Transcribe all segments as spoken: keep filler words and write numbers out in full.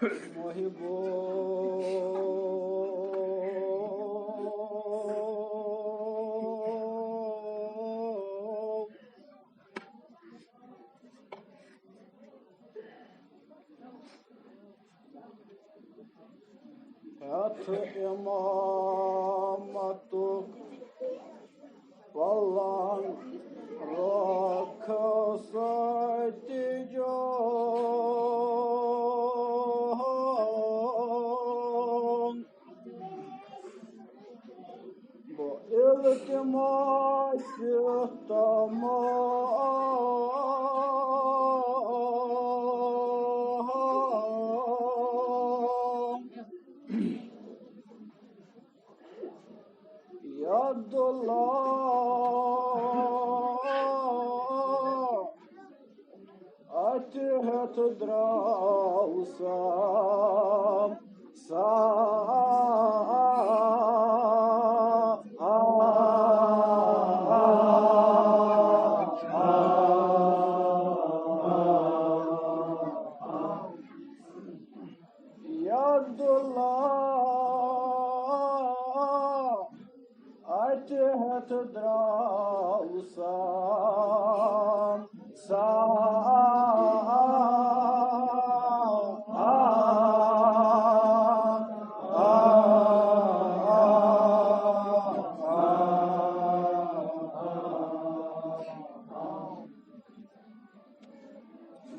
محبو ہیٚتھ امامتُک پلنگ رۄخ سۭتۍ جوان۔ بہٕ التماس تمام۔ یدُ اللہ اتہِ ہیٚتھ درٛاو سام، سام۔ یدُ اللہ اتہِ ہیٚتھ درٛاو سام، سام۔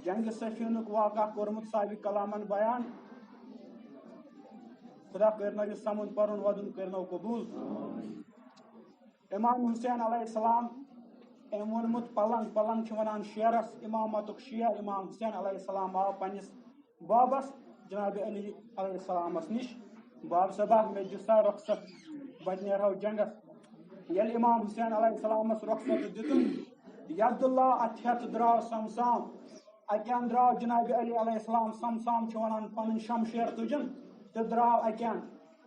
جنگِ صفینُک واقعہ کوٚرمُت سابق کلامن بیان۔ خدا کٔرنو یہِ سمُن پرُن ودُن کٔرنو قبول۔ امام حسین علیہ السلام، أمۍ ووٚنمُت پلنگ، پلنگ چھِ ونان شیرس، امامتُک شیر امام حسین علیہ السلام آو پننِس بابس جناب علی علیہ السلامس نِش، باب صٲبا، مےٚ دِ سا رۄخصت، بہٕ نیرہو جنگس۔ ییٚلہِ امام حسین علیہ السلامس رۄخصت دیُتُن، یدُ اللہ اتہِ ہیٚتھ درٛاو سمسام۔ اکہِ اندٕ درٛاو جناب علی علیہ السلام، سمسام چھِ ونان، پنٕنۍ شمشیر تُجِن تہٕ درٛاو اکہِ اندٕ۔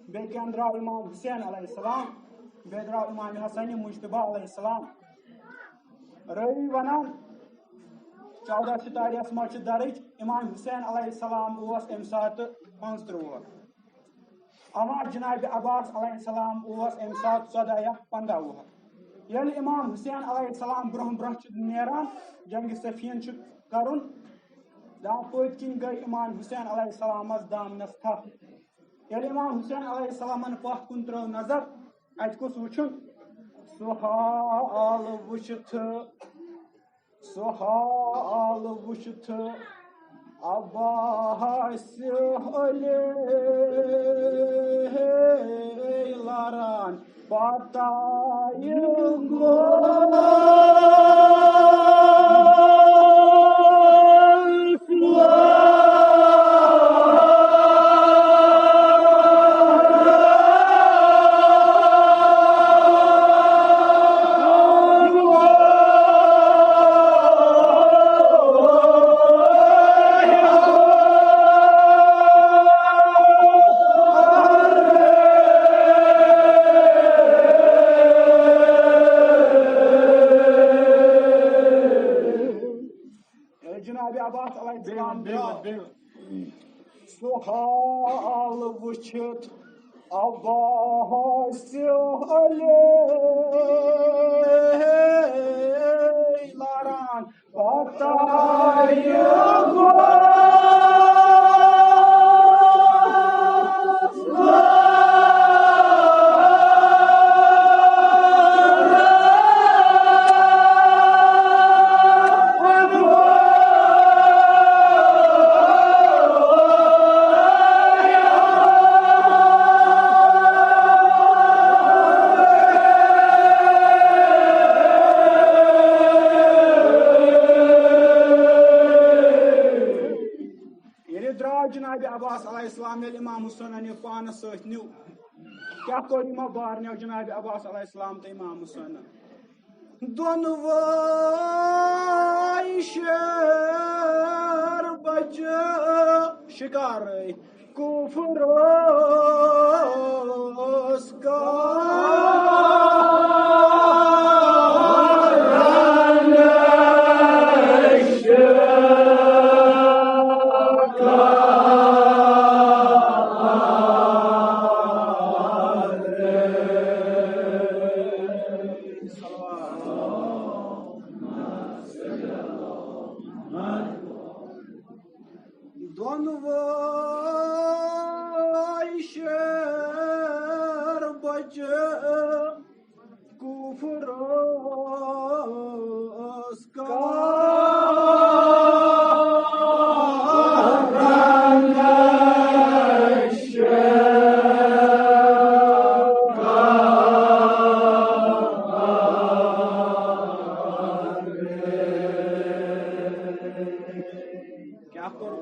بیٚکہِ اندٕ درٛاو امام حسین علیہ السلام، بیٚیہِ درٛاو امام حسن مجتبیٰ علیہ السلام۔ رٲوی ونان، چودہ ستاریس منٛز چھُ درج، امام حسین علیہ السلام اوس امہِ ساتہٕ پانٛژھ ترٕٛہ وُہر۔ اما جناب عباس علیہ السلام اوس امہِ ساتہٕ ژۄدہ یا پنٛداہ وُہر۔ ییٚلہِ امام حسین علیہ السلام برونٛہہ برونٛہہ چھُ نیران، جنگِ صفین چھُ کرُن، دپان پٔتۍ کِنۍ گٔے امام حسین علیہ السلامس دامنس تھپھ۔ ییٚلہِ امام حسین علیہ السلامن پتھ کُن ترٲو نظر، اتہِ کُس وُچھُن؟ سُہ حال وُچھِتھ، سُہ حال وُچھِتھ عباس علی لران پتہ یہِ گوٚو۔ اے جناب عباس علیہ السلام بیٚیہِ وَن، بیٚیہِ وَن، بیٚیہِ وَن۔ سُہ حال وٕچھِتھ عباس علی لران پتہ یہِ گوٚو۔ ییٚلہِ درٛاو جناب عباس علیہ السلام، ییٚلہِ امام حسینن یہِ پانس سۭتۍ نیوٗ، کیٛاہ کوٚر یِمو؟ بارنیو جناب عباس علیہ السلام تہٕ امام حسینن دۄنوَے شیر بچہٕ شکارے کفرس کرن شکار۔ دۄنوَے شیر بچہِ کفرس کارن۔ کیٛاہ کوٚر؟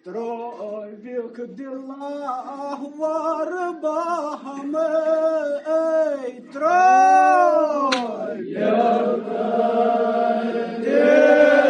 ترٛٲوِکھ دِلاوار باہمے، ترٛٲوِکھ دِلاوار۔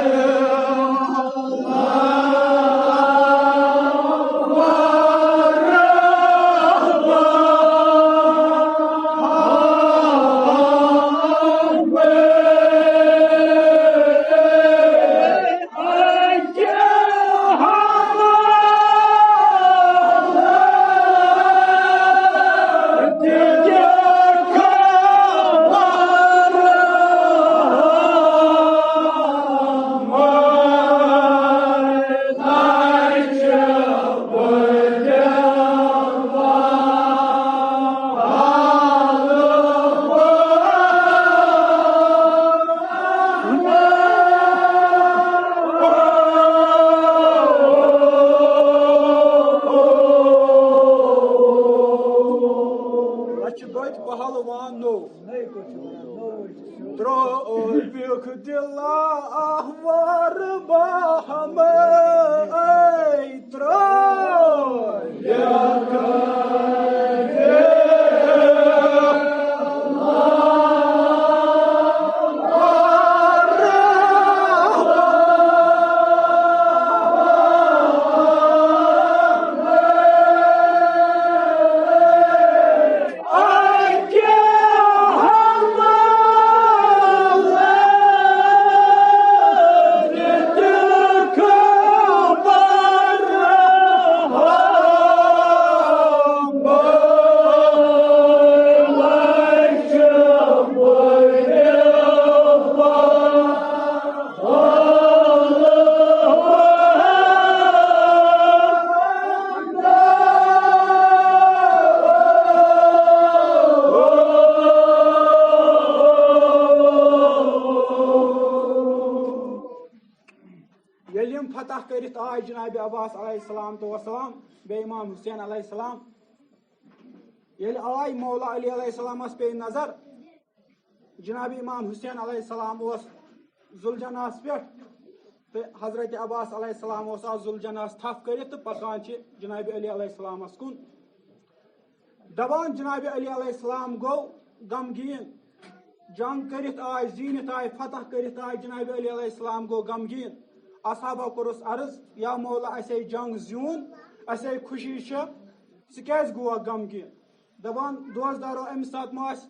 اَسہِ چھُ توتہِ پہلوان نوٚو۔ ترٛٲوِکھ دِلاوار باہمے، ترٛٲوِکھ۔ ییٚلہِ یِم فتح کٔرِتھ آے جناب عباس علیہ السلام تو وسلام، بیٚیہِ امام حسین علیہ السلام، ییٚلہِ آے مولا علی علیہ السلامس پیٚیہِ نظر، جناب امام حسین علیہ السلام اوس ذوالجناحس پٮ۪ٹھ تہٕ حضرت عباس علیہ السلام اوس آز ذوالجناحس تھپھ کٔرِتھ تہٕ پکان چھِ جناب علی علیہ السلامس کُن۔ دپان جناب علی علیہ السلام گوٚو غمگیٖن، جنگ کٔرِتھ آے، زیٖنِتھ آے، فتح کٔرِتھ آے، جناب علی علیہ السلام گوٚو غمگیٖن۔ اصحابو کوٚرُس عرض، یا مولا، اسے جنگ زیوٗن، اسے خوشی چھِ، ژٕ کیازِ گوکھ غمگیٖن؟ دپان دوستدارو، امہِ ساتہٕ ما آسہِ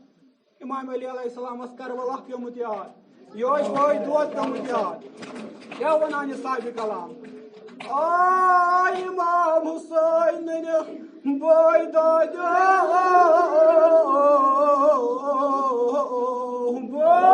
امام علی علیہ السلامس کربلا پیومُت یاد، یہِ اوس وٲے دود پیومُت یاد۔ کیٛاہ ونان یہِ صاحبِ کلام؟ آ امام حسین بٲے دادیو، بٲے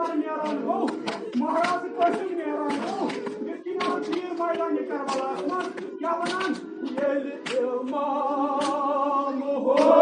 نیران گوٚو، مہراز قٲسم نیران گوٚو، یِتھ کٔنۍ آو تیٖر میدانِ کربلاہَس منٛز، کیٛاہ وَنان؟ ییٚلہِ امام حسین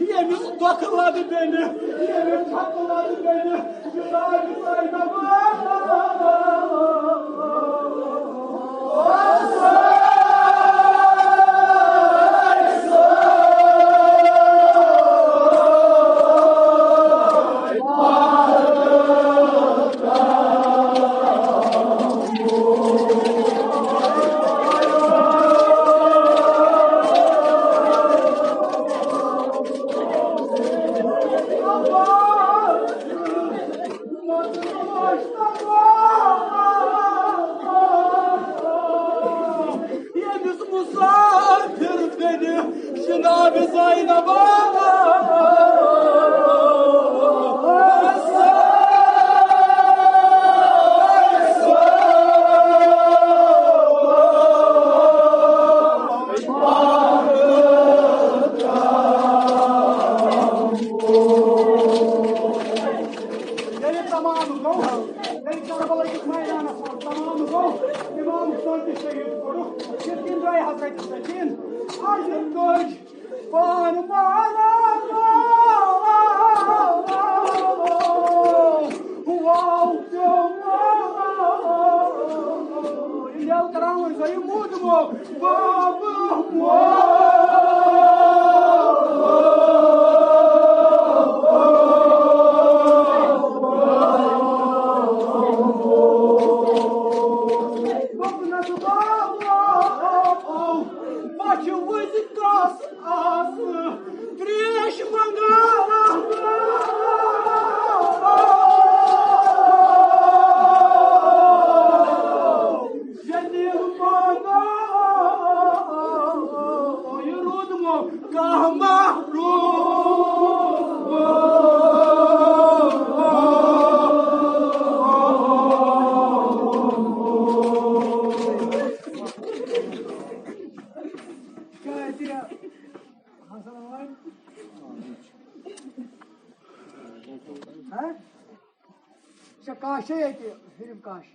ییٚمِس دۄکھٕ لَدٕ بیٚنہِ، ییٚمِس ٹھۄکہٕ لَدٕ بیٚنہِ، یہِ راوِ سایہِ دَبہٕ۔ ییٚمِس مُسافِر بیٚنہِ جناب زینب۔ ییٚلہِ تمام گوٚو، ییٚلہِ کربلا کِس مٲدانَس منٛز تمام گوٚو، اِمام حُسین تہِ شہیٖد کوٚرُکھ، یِتھ کٔنۍ درٛاے حضرت سکیٖن۔ اَسہِ کٔج پان مارا، واو پیوٚو۔ ییٚلہِ ترٛاوُن سا یہِ موٗدمُت۔ تریش منگا۔ جلیل پانا، یہِ روٗدمُت کانٛہہ محروٗم۔ کیٛازِ؟ حسن وۄنۍ۔ ہہ؟ ژےٚ کاش چھے ییٚتہِ، ہیٚرِم کاش۔